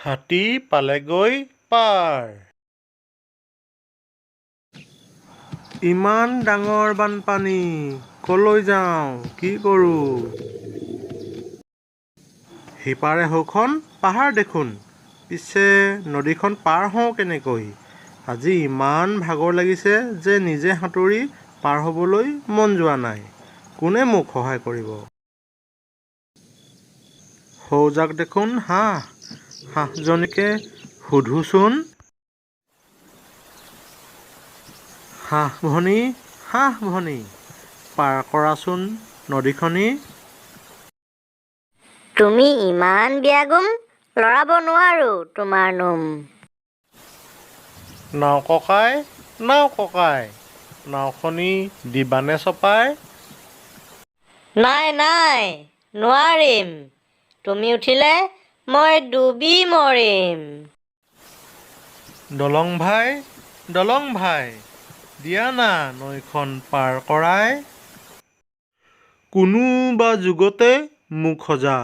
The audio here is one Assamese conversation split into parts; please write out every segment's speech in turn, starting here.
হাতী পালেগৈ পাৰ। ইমান ডাঙৰ বানপানী, কলৈ যাওঁ, কি কৰোঁ? সিপাৰে সৌখন পাহাৰ দেখোন, পিছে নদীখন পাৰ হওঁ কেনেকৈ? আজি ইমান ভাগৰ লাগিছে যে নিজে সাঁতুৰি পাৰ হ'বলৈ মন যোৱা নাই। কোনে মোক সহায় কৰিব? সৌজাক দেখোন হাঁহ, হাঁহজনীকে সোধোচোন। হাঁহ ভনী, হাঁহ ভনী, পাৰ কৰাচোন নদীখনি। তুমি ইমান বিয়াগোম, লৰাব নোৱাৰো তোমাৰ নোম। নাও ককাই, নাও ককাই, নাওখনি দিবানে চপাই? নাই নাই, নোৱাৰিম, তুমি উঠিলে মই ডুবি মৰিম। দলং ভাই, দলং ভাই, দিয়া না নৈখন পাৰ কৰাই। কোনোবা যুগতে মোক সজা,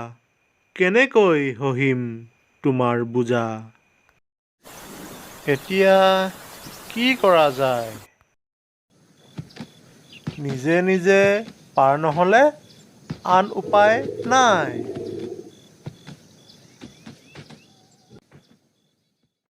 কেনেকৈ সহিম তোমাৰ বোজা? এতিয়া কি কৰা যায়? নিজে নিজে পাৰ নহ'লে আন উপায় নাই।